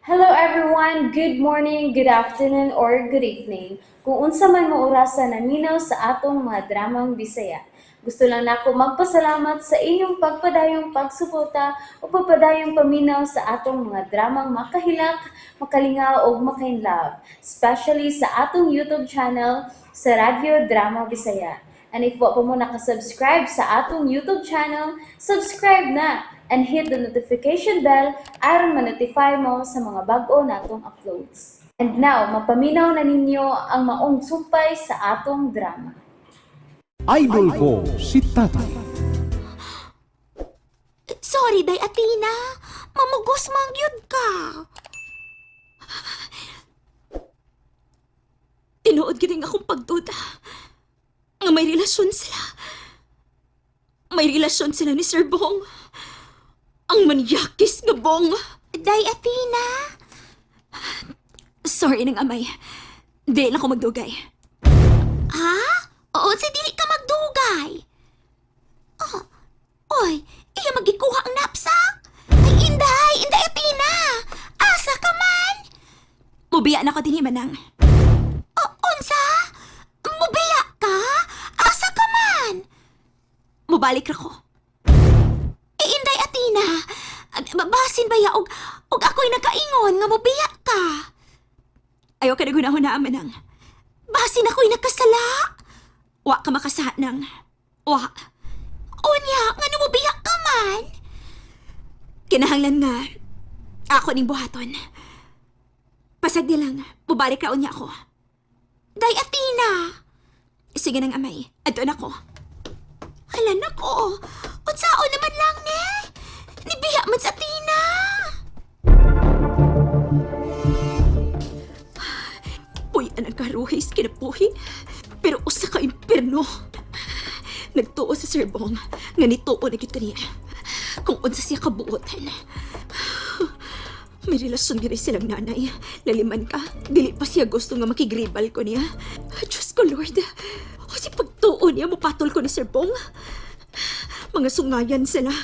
Hello everyone! Good morning, good afternoon, or good evening. Kung unsa man mo orasa naminaw sa atong mga dramang Bisaya. Gusto lang nako magpasalamat sa inyong pagpadayong pagsuporta o pagpadayong paminaw sa atong mga dramang makahilak, makalingaw ug makainlove, especially sa atong YouTube channel sa Radyo Drama Bisaya. And if wa pa mo nakasubscribe sa atong YouTube channel, subscribe na and hit the notification bell aron ma-notify mo sa mga bag-o natong uploads. And now, mapaminaw na ninyo ang maong sumpay sa atong drama. Idol ko si Tatay. Sorry, Day Athena. Mamugos man gyud ka. Tinuod gid ang akong pagduda nga may relasyon sila. May relasyon sila ni Sir Bong. Ang manyakis nga Bong. Day Athena. Sorry nang amay. Di lang ko magdugay. Ha? Oo, sa dili ka magdugay. Oh, oy, iya magikuha ang knapsack. Ay, Inday, Inday Athena. Asa ka man? Mubiya na ko dinhi, Manang. O, unsa? Mubiya ka? Asa ka man? Mubalik ra ko. Eh, Inday Athena, basin ba ya og ako'y nakaingon nga mubiya ka? Ayaw ka na gunahuna, Manang. Basin ako'y nakasala? Wa ka makasaha nang. Wa. Unya, nga mubiya ka man? Kinahanglan nga ako ning buhaton. Pasag di lang, mubalik ra unya ko. Day Athena! Sige nang amay, adto na ko. Hala nako! Unsaon naman lang ne? Nibiya man sa Athena! Puy ang karuhis kinabuhi, pero usa ka impierno. Nagtuo si Sir Bong nga nituo na gyud kaniya. Kung unsa siya kabuotan. May relasyon gid silang nanay. Laliman ka, dili pa siya gusto nga makigribal ko niya. Diyos ko, Lord. O si pagtuo niya, mupatol ko ni Sir Bong. Mga sungayan sila.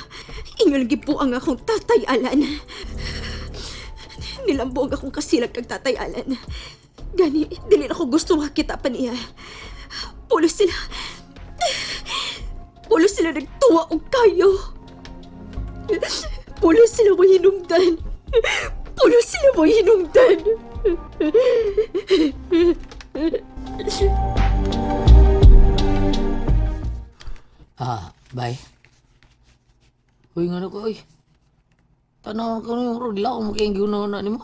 Ingon gibuang akong tatay Alan. Nilambog akong kasilag kag tatay Alan. Gani, dili na ko gusto makita pa niya. Pulos sila. Pulos sila nagtuwa og kayo. Pulos sila mo hinungdan. Pulos sila mo hinungdan. Ah, bye. Uy, nga na ko, uy. Tanaw ko yung rod lang, kung ginawa na nimo.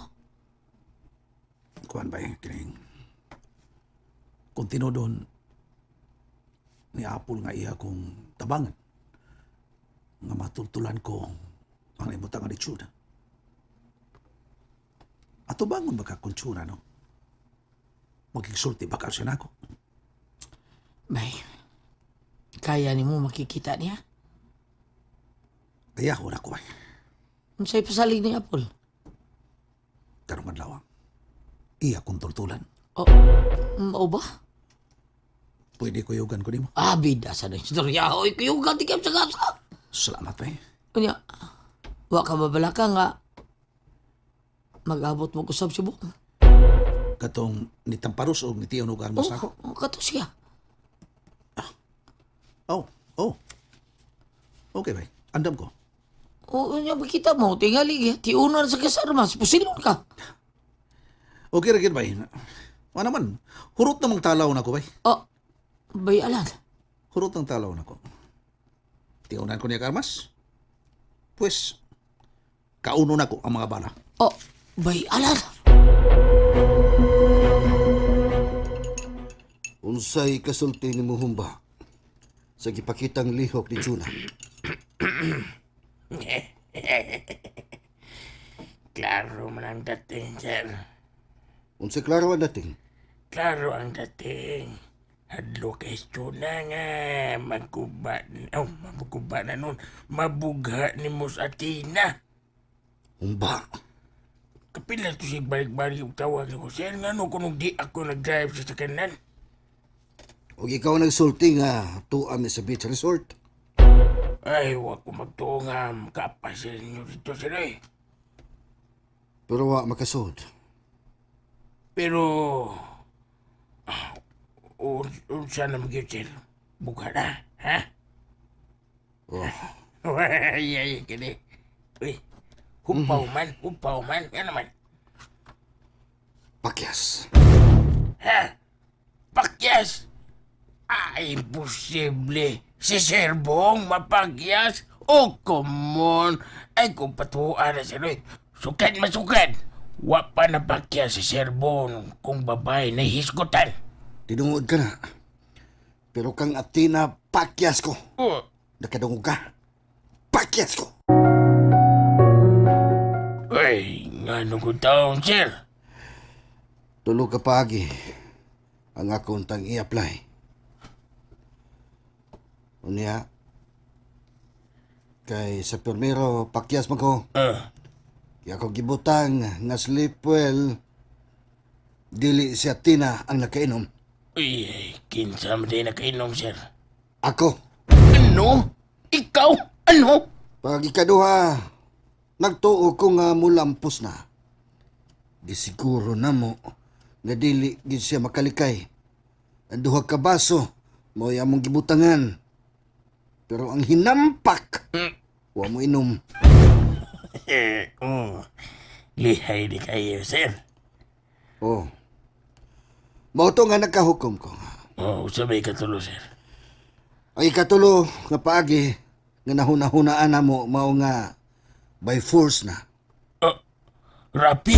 Kuan ba eh, kining kung tinodon ni Apple nga iya kong tabangan nga matultulan ko ang imutang nga itsura. Ato bangon ba ka kultura, no? Magigsulti ba ka siya nako? Bay, kaya nimo makikita niya. Kaya ko na ko ay. Unsay pasalig ni Apple? Karong adlaw, iya kong tultulan. Oh, mao ba? Pwede kuyugan ko nimo. Ah, bida sa na istorya. Oy, kuyugan ti sa gasa. Salamat ba eh. Unya, wa ka babala ka nga mag-abot mo kusab si Bong. Katong nitamparos og nitiyon og armas nako. Oh, kato siya. Oh, oh. Okay bay, andam ko. Oh, unya makita mo, tingali, tiunan sa kasarmas, pusilon ka. Okay ra gyud bay. Wa naman, hurot namang talaw nako bay. Oh, bay alan. Hurot ng talaw nako. Tiunan ko niya karmas. Pues, kauno nako ang mga bala. Oh, bay alan. Unsay kasulti ni Muhumba sa gipakitang lihok ni Juna? Klaro man ang dating, sir. Unsay klaro ang dating? Klaro ang dating. Hadlo kay Chuna nga magkuba, oh, magkuba na nun. Mabugha ni Mus Athena. Humba. Kapila to siya balik-balik og tawag ko, sir. Nga no, kung di ako nag-drive sa sakanan. Og ikaw nagsulti nga tuam ni sa beach resort. Ay, wa ko magtuo nga makapasil ninyo dito, sir eh. Pero wa makasud. Pero unsa na magyud, sir? Bugha na, ha? Oh. Ay, ay, kini. Uy, hupaw man, hupaw man. Ano man? Pakyas. Ha? Pakyas? Ay, imposible. Si Sir Bong mapagyas? Oh, come on. Ay, kung patuan na sir. Uy, sukad masukad. Wa pa napakyas si Sir Bong kung babae na hisgutan. Tinungod ka na. Pero kang Athena, pakyas ko. Oh. Nakadungog ka. Pakyas ko. Uy, nga nung taon, sir. Tulo ka paagi ang akong tang i-apply. Unya, kay sa primero, pakyas man ko. Kaya ako gibutang nga sleep well, dili si Athena ang nakainom. Uy, ay, kinsa man din nakainom, sir. Ako. Ano? Ikaw? Ano? Pag ikaduha, nagtuo ko nga mulampos na. Di siguro na mo nga dili gid siya makalikay. Ang duha ka baso, mo'y among gibutangan. Pero ang hinampak, wa mo inom. Eh, oh. Lihay di kayo, sir. Oh. Mao to nga nakahukom ko. Oh, sabay ka tulo, sir. Ang ikatulo nga paagi nga nahuna-hunaan na mo mao nga by force na. Oh, rapi.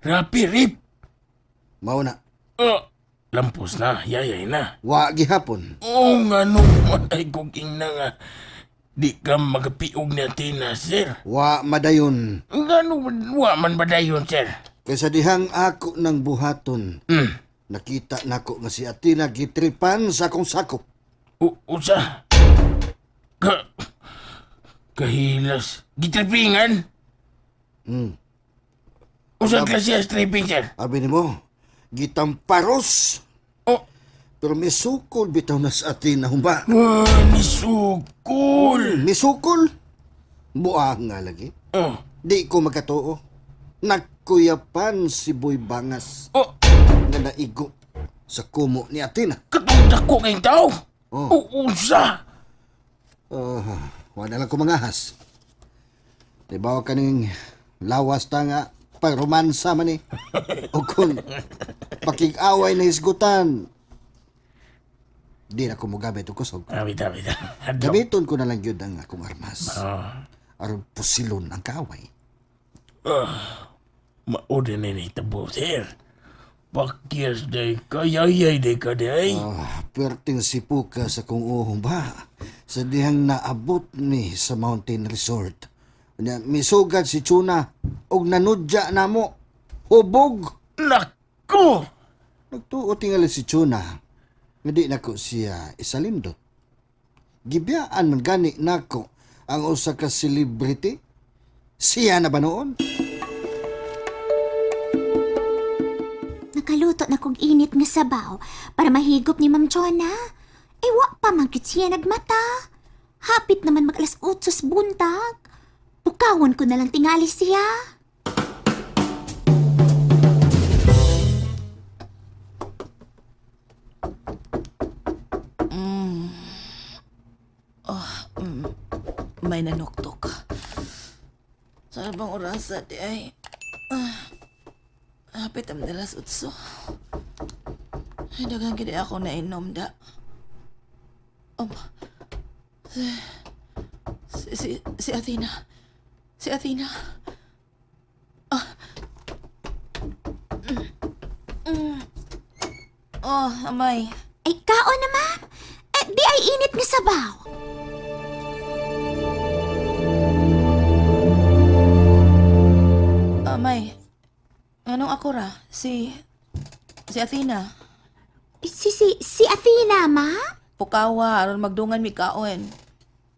Rapi, rip. Mao na. Oh, lampos na, yayay na. Wa gihapon. Oo nga nung ay kong ina nga. Di ka magapiog na tina, sir. Wa madayon. Nga nung wa man ba dayon, sir? Kaysa dihang ako ng buhaton, nakita nako nga si Athena gitripan sa akong sakop. Usa. Kahilas. Gitripingan? Usa klase ang stripping, sir? Abi nimo, gitamparos. Oh. Pero misukol bitaw na sa Athena humba. Ah, nisukol. Misukol? Buang nga lagi. Oh. Di ko magkatuo. Nagkuyapan si Boy Bangas. Oh. Nga naigo sa kumo ni Athena. Katong dako kayong tao. Oh. Usa. Wala lang ko mangahas. Di ba kaning lawas ta nga pag-romansa man eh. O kung pakig-away na hisgutan. Di na ko mogamit og kusog. Ah, bitaw, bitaw. Hadlok. Gamiton ko na lang yun ang akong armas. Oh. Aron pusilon ang kaaway. Mauda na ni tabo, sir. Pakyas day ka, yayay day ka day. Ah, perting sipuka sa kong uhong ba. Sa dihang naabot ni sa Mountain Resort. Nya, misugad si Chuna og nanudya namo. Hubog! Nako! Nagtuo tingali si Chuna. Nga di nako siya isalindot. Gibiyaan man gani nako ang usa ka celebrity. Siya na ba noon? Nakaluto na kog init nga sabaw para mahigop ni Ma'am Chona. Eh, wa pa man gyud siya nagmata. Hapit naman mag alas 8 sa buntag. Pukawon ko na lang tingali siya. May nanuktok. Sa bang orasa di ay... Hapit ang dalas utso. Ay, daghang gid ako nainom da. Si Athena. Si Athena. Ah. Oh, amay. Ay, kaon na, ma'am. Eh, di ay init nga sabaw. Amay. Anong ako ra? Si Athena. Si Athena, ma'am? Pukawa, aron magdungan mi kaon.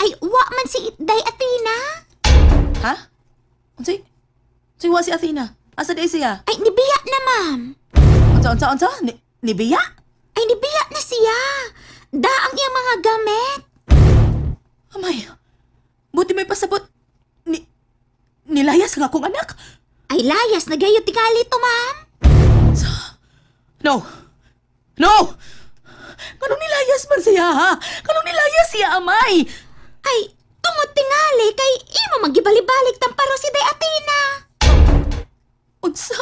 Ay, wa man si Day Athena. Ha? Unsay? Unsay wa si Athena? Asa di siya? Ay, nibiya na, ma'am. Unsa unsa unsa? Ni, nibiya? Ay, nibiya na siya. Da ang iyang mga gamit. Amay. Buti may pasabot. Ni nilayas nga akong anak. Ay layas na gayo tingali to, ma'am. No! No! Kanong nilayas man siya, ha? Kanong nilayas siya, amay? Ay, tungod tingali kay imo magibalik-balik tamparo si Day Athena. Unsa?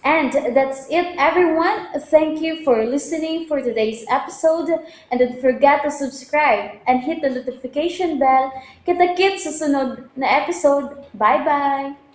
And that's it, everyone. Thank you for listening for today's episode. And don't forget to subscribe and hit the notification bell. Kita-kits sa sunod na episode. Bye-bye!